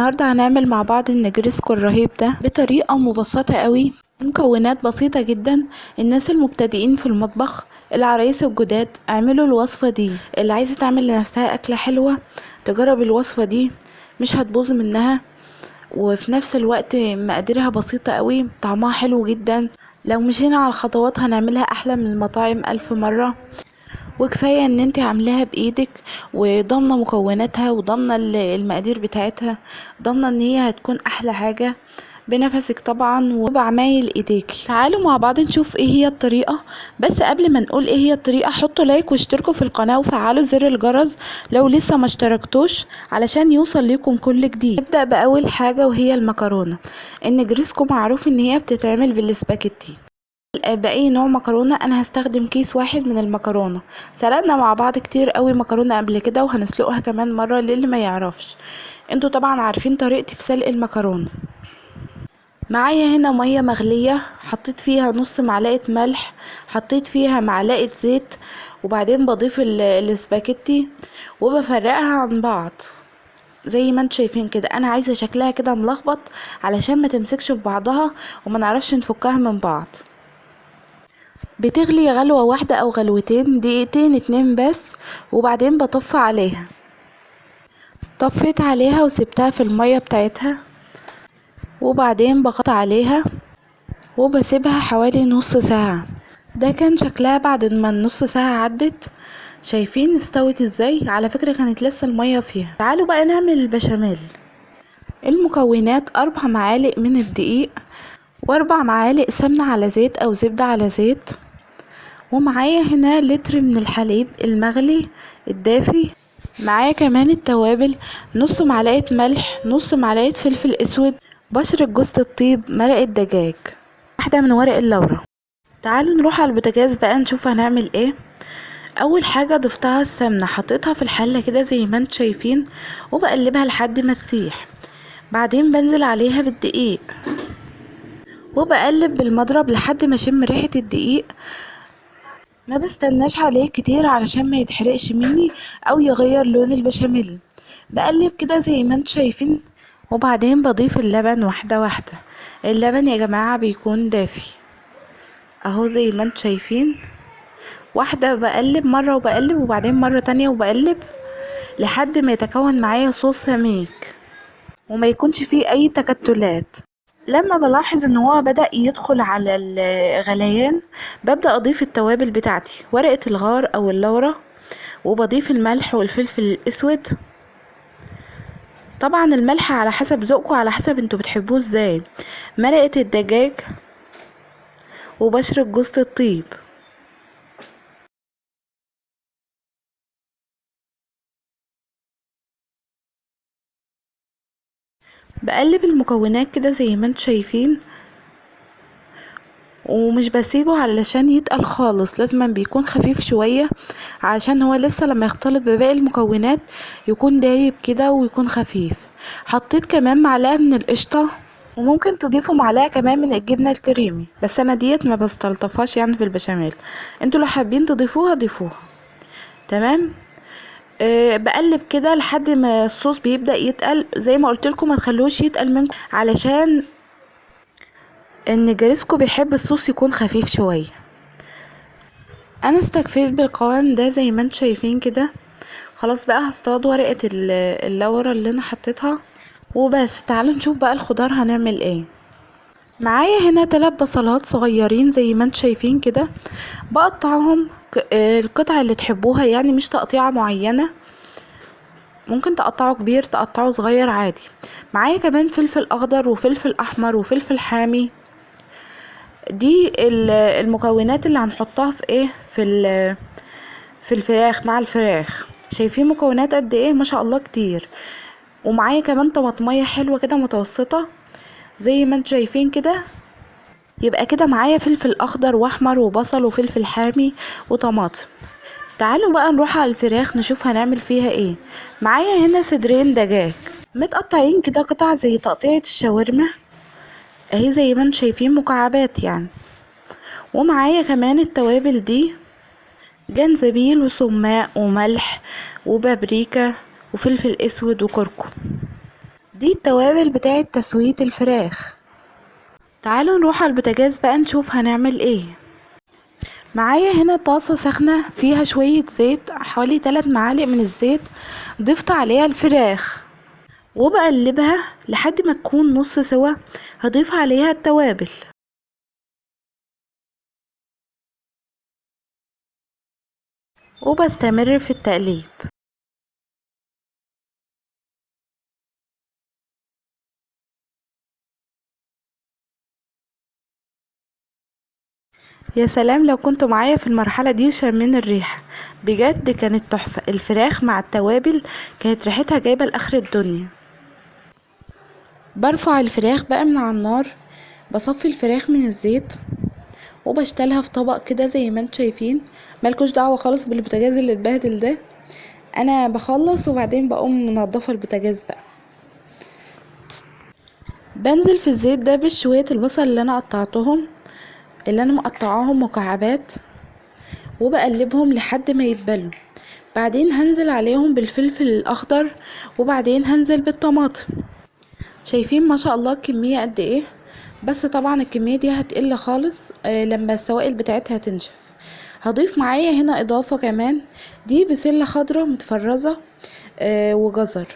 النهارده هنعمل مع بعض النجرسكو الرهيب ده بطريقة مبسطة قوي، مكونات بسيطة جدا. الناس المبتدئين في المطبخ، العرايس الجداد، اعملوا الوصفة دي. اللي عايزه تعمل لنفسها اكله حلوة تجرب الوصفة دي، مش هتبوظ منها، وفي نفس الوقت مقاديرها بسيطة قوي، طعمها حلو جدا. لو مشينا على الخطوات هنعملها احلى من المطاعم 1000 مرة. وكفاية ان انت عاملاها بايدك وضامنه مكوناتها وضامنه المقادير بتاعتها، ضامنه ان هي هتكون احلى حاجة بنفسك طبعا وبعمايل ايديكي. تعالوا مع بعض نشوف ايه هي الطريقة. بس قبل ما نقول ايه هي الطريقة، حطوا لايك واشتركوا في القناة وفعلوا زر الجرس لو لسه ما اشتركتوش علشان يوصل لكم كل جديد. نبدا باول حاجة وهي المكرونه. النجرسكو معروف ان هي بتتعمل بالسباكيتي، باي نوع مكرونه. انا هستخدم كيس واحد من المكرونه. سلقنا مع بعض كتير قوي مكرونه قبل كده، وهنسلقها كمان مرة للي ما يعرفش. انتوا طبعا عارفين طريقتي في سلق المكرونه. معايا هنا مية مغليه، حطيت فيها نص معلقه ملح، حطيت فيها معلقه زيت، وبعدين بضيف الاسباجيتي وبفرقها عن بعض زي ما انتوا شايفين كده. انا عايزه شكلها كده ملخبط علشان ما تمسكش في بعضها وما نعرفش نفكها من بعض. بتغلي غلوه واحدة او غلوتين، دقيقتين 2 بس، وبعدين بطفي عليها. طفيت عليها وسبتها في المية بتاعتها، وبعدين بغطي عليها وبسيبها حوالي نص ساعة. ده كان شكلها بعد ما النص ساعة عدت. شايفين استوت ازاي؟ على فكرة كانت لسه المية فيها. تعالوا بقى نعمل البشاميل. المكونات 4 معالق من الدقيق، و4 معالق سمنة على زيت او زبدة على زيت، ومعايا هنا لتر من الحليب المغلي الدافي. معايا كمان التوابل، نص معلقة ملح، نص معلقة فلفل اسود، بشرة جوزة الطيب، مرقة دجاج، واحدة من ورق اللورة. تعالوا نروح على البوتاجاز بقى نشوف هنعمل ايه. اول حاجة ضفتها السمنة، حطيتها في الحلة كده زي ما انتم شايفين، وبقلبها لحد ما تسيح. بعدين بنزل عليها بالدقيق وبقلب بالمضرب لحد ما اشم ريحة الدقيق. ما بستناش عليه كتير علشان ما يتحرقش مني او يغير لون البشاميل. بقلب كده زي ما انتم شايفين، وبعدين بضيف اللبن واحدة واحدة. اللبن يا جماعة بيكون دافي اهو زي ما انتم شايفين. واحدة بقلب مرة وبقلب، وبعدين مرة تانية وبقلب لحد ما يتكون معايا صوص سميك وما يكونش فيه اي تكتلات. لما بلاحظ ان هو بدأ يدخل على الغليان ببدأ اضيف التوابل بتاعتي، ورقة الغار او اللورة، وبضيف الملح والفلفل الاسود. طبعا الملح على حسب ذوقكم، على حسب انتوا بتحبوه ازاي. مرقة الدجاج وبشرة جوزة الطيب. بقلب المكونات كده زي ما انتوا شايفين، ومش بسيبه علشان يتقل خالص، لازم بيكون خفيف شوية علشان هو لسه لما يختلط بباقي المكونات يكون دايب كده ويكون خفيف. حطيت كمان معلقة من القشطة، وممكن تضيفوا معلقة كمان من الجبنة الكريمي، بس انا ديت ما بستلطفهاش في البشاميل، انتوا لو حابين تضيفوها ضيفوها. تمام. بقلب كده لحد ما الصوص بيبدأ يتقل. زي ما قلت لكم ما تخلوش يتقل منكم علشان النجرسكو بيحب الصوص يكون خفيف شوية. انا استكفيت بالقوام ده زي ما انتم شايفين كده. خلاص بقى هصطاد ورقة اللورة اللي انا حطيتها وبس. تعالوا نشوف بقى الخضار هنعمل ايه. معايا هنا 3 بصلات صغيرين زي ما انتم شايفين كده، بقطعهم القطع اللي تحبوها، مش تقطيعة معينة، ممكن تقطعه كبير تقطعه صغير عادي. معايا كمان فلفل اخضر وفلفل احمر وفلفل حامي. دي المكونات اللي هنحطها في ايه، في الفراخ مع الفراخ. شايفين مكونات قد ايه؟ ما شاء الله كتير. ومعايا كمان طماطمية حلوة كده متوسطة زي ما انتم شايفين كده. يبقى كده معايا فلفل اخضر واحمر وبصل وفلفل حامي وطماطم. تعالوا بقى نروح على الفراخ نشوف هنعمل فيها ايه. معايا هنا صدرين دجاج متقطعين كده قطع زي تقطيعة الشاورما اهي زي ما انتم شايفين، مكعبات. ومعايا كمان التوابل دي، جنزبيل وسماق وملح وبابريكا وفلفل اسود وكركم. دي التوابل بتاعة تسوية الفراخ. تعالوا نروح على البوتاجاز بقى نشوف هنعمل ايه. معايا هنا طاسة سخنة فيها شوية زيت، حوالي 3 معالق من الزيت، ضفت عليها الفراخ وبقلبها لحد ما تكون نص سوا. هضيف عليها التوابل. وبستمر في التقليب. يا سلام لو كنتوا معايا في المرحلة دي وشامين الريحة، بجد كانت تحفة. الفراخ مع التوابل كانت ريحتها جايبة لآخر الدنيا. برفع الفراخ بقى من على النار، بصفي الفراخ من الزيت وبشتلها في طبق كده زي ما انتم شايفين. مالكوش دعوة خالص بالبوتاجاز اللي اتبهدل ده، انا بخلص وبعدين بقوم منضفة البوتاجاز بقى. بنزل في الزيت ده بشوية البصل اللي انا قطعتهم، اللي انا مقطعاهم مكعبات، وبقلبهم لحد ما يتبلوا. بعدين هنزل عليهم بالفلفل الاخضر، وبعدين هنزل بالطماطم. شايفين ما شاء الله الكمية قد ايه؟ بس طبعا الكمية دي هتقل خالص لما السوائل بتاعتها تنشف. هضيف معايا هنا اضافة كمان، دي بسلة خضراء متفرزة وجزر.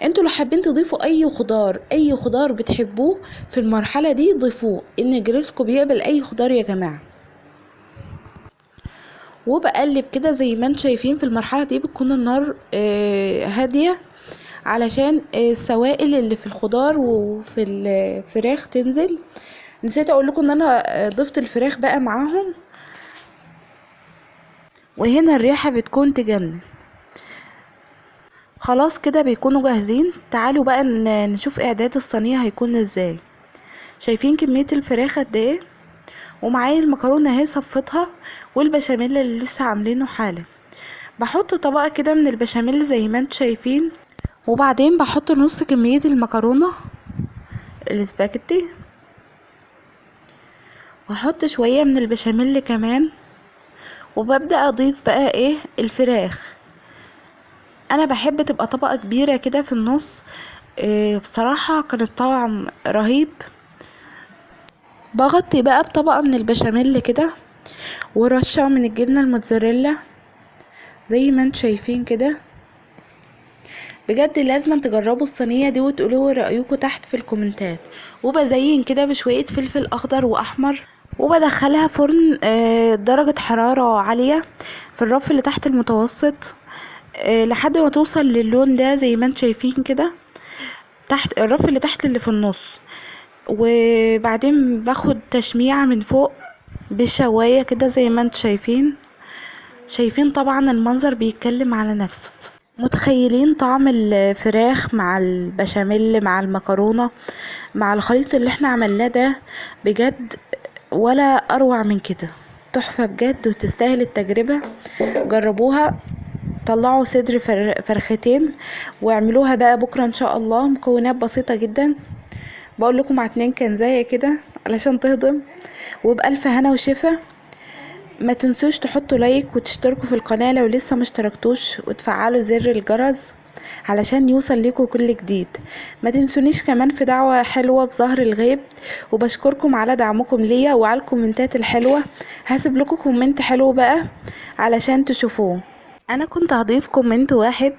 انتوا لو حابين تضيفوا اي خضار، اي خضار بتحبوه في المرحلة دي ضيفوه، النجرسكو بيقبل اي خضار يا جماعة. وبقلب كده زي ما انتم شايفين. في المرحلة دي بتكون النار هادية علشان السوائل اللي في الخضار وفي الفراخ تنزل. نسيت اقول لكم ان انا ضفت الفراخ بقى معاهم، وهنا الريحة بتكون تجنن. خلاص كده بيكونوا جاهزين. تعالوا بقى نشوف اعداد الصينية هيكون ازاي. شايفين كمية الفراخ قد ايه؟ ومعايا المكرونة اهي صفتها، والبشاميل اللي لسه عاملينه حالا. بحط طبقة كده من البشاميل زي ما انتم شايفين، وبعدين بحط نص كمية المكرونة الاسباجيتي، واحط شوية من البشاميل كمان، وببدأ اضيف بقى ايه الفراخ. انا بحب تبقى طبقة كبيرة كده في النص، بصراحة كان الطعم رهيب. بغطي بقى بطبقة من البشاميل كده، ورشة من الجبنة الموتزاريلا زي ما انتم شايفين كده. بجد لازم تجربوا الصينية دي وتقولوا رأيكم تحت في الكومنتات. وبزين كده بشوية فلفل اخضر واحمر، وبدخلها فرن درجة حرارة عالية في الرف اللي تحت المتوسط، لحد ما توصل للون ده زي ما انتم شايفين كده، تحت الرف اللي تحت اللي في النص. وبعدين باخد تشميعة من فوق بالشواية كده زي ما انتم شايفين. شايفين طبعا المنظر بيتكلم على نفسه. متخيلين طعم الفراخ مع البشاميل مع المكرونة مع الخليط اللي احنا عملناه ده؟ بجد ولا اروع من كده، تحفة بجد وتستاهل التجربة. جربوها، طلعوا صدر فرختين واعملوها بقى بكرة ان شاء الله. مكونات بسيطة جدا، بقول لكم مع 2 كنزاية كده علشان تهضم. وبألف هنا وشفا. ما تنسوش تحطوا لايك وتشتركوا في القناة لو لسه ما اشتركتوش، وتفعلوا زر الجرس علشان يوصل لكم كل جديد. ما تنسونيش كمان في دعوة حلوة بظهر الغيب، وبشكركم على دعمكم ليا وعلى الكومنتات الحلوة. هسيب لكم comment حلو بقى علشان تشوفوه. انا كنت هضيف comment واحد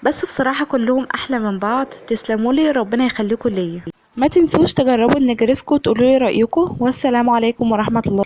بس بصراحة كلهم احلى من بعض. تسلمولي، ربنا يخليكم ليا. ما تنسوش تجربوا النجرسكو وتقولوا لي رأيكم. والسلام عليكم ورحمة الله.